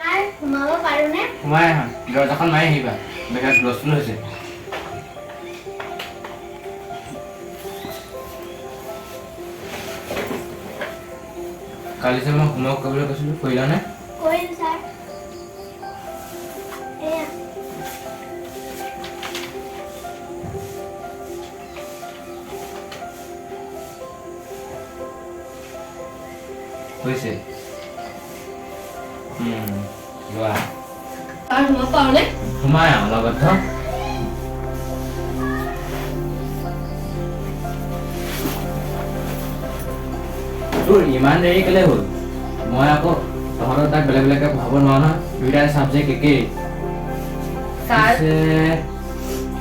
Sir, সোমাব পাৰোনে? সোমাই আহা। দৰ্জাখন মাৰি আহিবা, বাহিৰত হুলস্থুল হৈছে। কালি যে মই হোমৱৰ্ক কৰিবলৈ কৈছিলোঁ, কৰিলানে? কৰিম ছাৰ। এয়া। হৈছে। লোৱা। ছাৰ, সোমাব পাৰোনে? সোমাই আহ লগত থ। তোৰ ইমান দেৰি কেলে হ'ল? মই আকৌ তহঁতৰ তাক বেলেগ বেলেগকৈ পঢ়াব নোৱাৰো নহয়, দুইটা ছাবজেক্ট একেই। ছাৰ, পিছে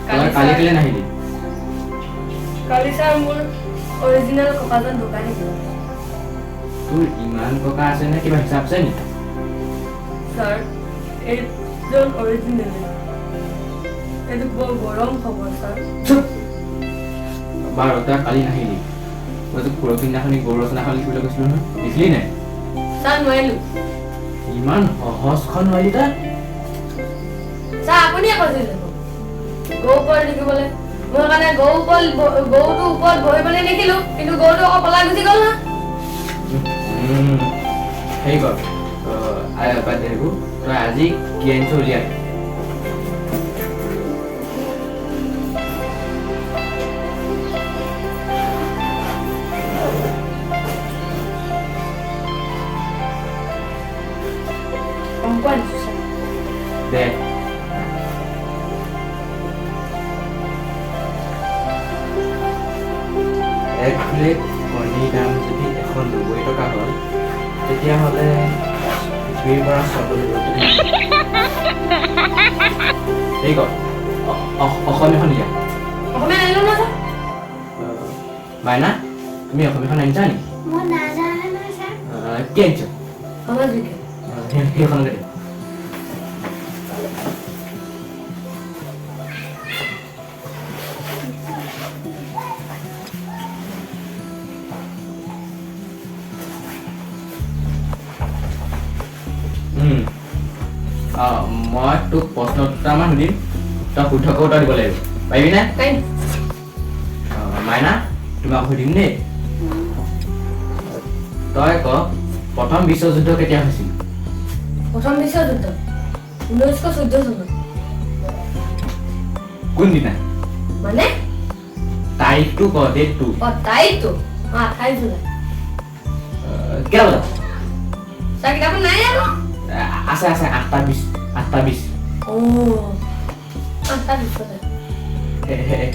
তই কালি কালি কেলে নাহিলি? কালি ছাৰ, মোৰ অৰিজিনেল ককাজন ঢুকাই থাকিল। তোৰ ইমান টকা আছে নে? কিবা হিচাপ আছে নেকি? ছাৰ, এইজন অৰিজিনেল। এইটো বৰ গৰম খবৰ ছাৰ। চুপ! বাৰু, তই কালি নাহিলি, মই তোক পৰহি দিনাখনি গৰু ৰচনাখন লিখিবলৈ কৈছিলো নহয়, লিখিলি নাই? ছাৰ, নোৱাৰিলো। ইমান সহজখন নোৱাৰিলি তই? ছাৰ, আপুনিয়ে কৈছিল দেখোন গৰু ওপৰত লিখিবলৈ। মই সেইকাৰণে গৰু ওপৰত গৰুটোৰ ওপৰত বহি পেলাই লিখিলো, কিন্তু গৰুটো আকৌ পলাই গুচি গ'ল নহয়। হেৰি কৰ, বাদ দে সেইবোৰ। তই আজি কি আনিছ উলিয়াই। অংক আনিছো ছাৰ। দে। এক প্লেট কণীৰ দাম যদি 190 টকা হয়, তেতিয়াহ'লে পৃথিৱীৰ পৰা চন্দ্ৰলৈ দূৰত্ব কিমান? হেৰি কৰ, অসমীয়াখন দিয়া। অসমীয়া আনিলো নহয় ছাৰ। মাইনা, তুমি অসমীয়াখন আনিছা নেকি? মই নাজানো নহয় ছাৰ। কি আনিছ? সমাজ বিজ্ঞান। সেইখনকে দে। মই তোক প্ৰশ্ন দুটামান সুধিম, তই শুদ্ধকৈ উত্তৰ দিব লাগিব, পাৰিবি নে? পাৰিম। মাইনা, তোমাক সুধিম দেই। তই ক, প্ৰথম বিশ্বযুদ্ধ কেতিয়া হৈছিল? প্ৰথম বিশ্বযুদ্ধ 1914 চনত। কোনদিনা? মানে? তাৰিখটো ক, ডেটটো। অ, তাৰিখটো 28 জুলাই। কেইটা বজাত? ছাৰ, কিতাপত নাই আকৌ। আছে আছে, 8টা 20, 8টা 20। অ, 8টা 20তে।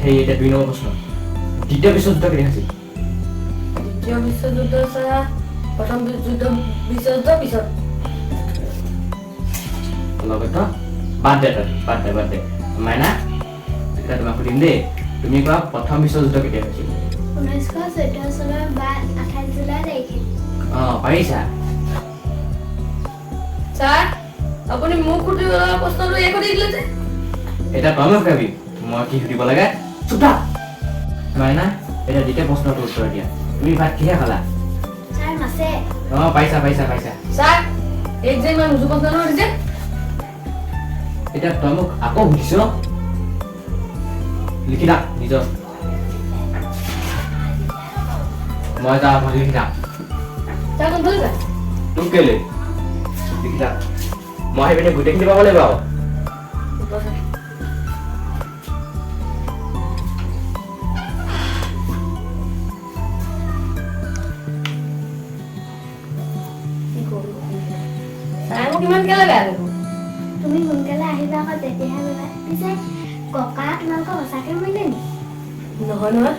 সেই এতিয়া 2 নম্বৰ প্ৰশ্ন, দ্বিতীয় বিশ্বযুদ্ধ কেতিয়া হৈছিল? দ্বিতীয় বিশ্বযুদ্ধ ছাৰ, প্ৰথম বিশ্বযুদ্ধ পিছত। লগত বাদ দে, তই বাদ দে, বাদ দে। মাইনা, এতিয়া তোমাক সুধিম দেই, তুমি কোৱা, প্ৰথম বিশ্বযুদ্ধ কেতিয়া হৈছিল? 1914 চনৰ 28 জুলাই তাৰিখে। অঁ, পাৰিছা। ছাৰ, আপুনি মোক সুধিব লগা প্ৰশ্নটো এই সুধি দিলে যে। এতিয়া তই মোক শিকাবি মই কি সুধিব লাগে? চুপ থাক। মাইনা, এতিয়া দ্বিতীয় প্ৰশ্নটোৰ উত্তৰ দিয়া, তুমি ভাত কিহে খালা? ছাৰ, মাছে। অঁ, পাৰিছা, পাৰিছা, পাৰিছা। ছাৰ, এই যে ইমান উজু প্ৰশ্নটো সুধিছে। এতিয়া তই মোক আকৌ সুধিছ? লিখি থাক নিজৰ। মই যাওঁ, মই লিখি থাক। ছাৰ, কোনফালে যায়? তোক কেলে? লিখি থাক। মই আহি পিনে গোটেইখিনি পাব লাগিব আকৌ। হ'ব ছাৰ। কি কৰোঁ? ছাৰে মোক ইমান কেলে বেয়া লাগিব? তুমি সোনকালে আহিবা আকৌ, তেতিয়াহে যাবা। পিছে ককা তোমালোকৰ সঁচাকে মৰিলে নি? নহয় নহয়।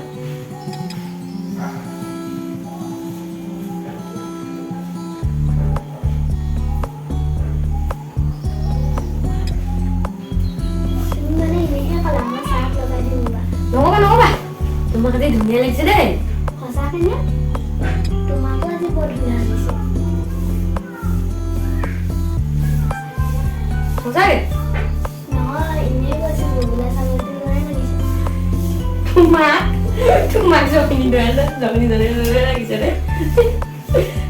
তুমি মানে এনেহে ক'লা, মই ছাৰক লগাই দিম ৰ'বা। নকবা, নকবা। তোমাক আজি ধুনীয়া লাগিছে দেই। সঁচাকে নে? তোমাকো আজি বৰ ধুনীয়া লাগিছে। সঁচাকে? নহয়, এনেই কৈছো, বগলা ছাগলীটোৰ দৰে লাগিছে। তোমাক জখিনী দৰে, জখিনী দৰে লাগিছে দেই।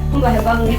মই বাহিৰ পাওঁগে।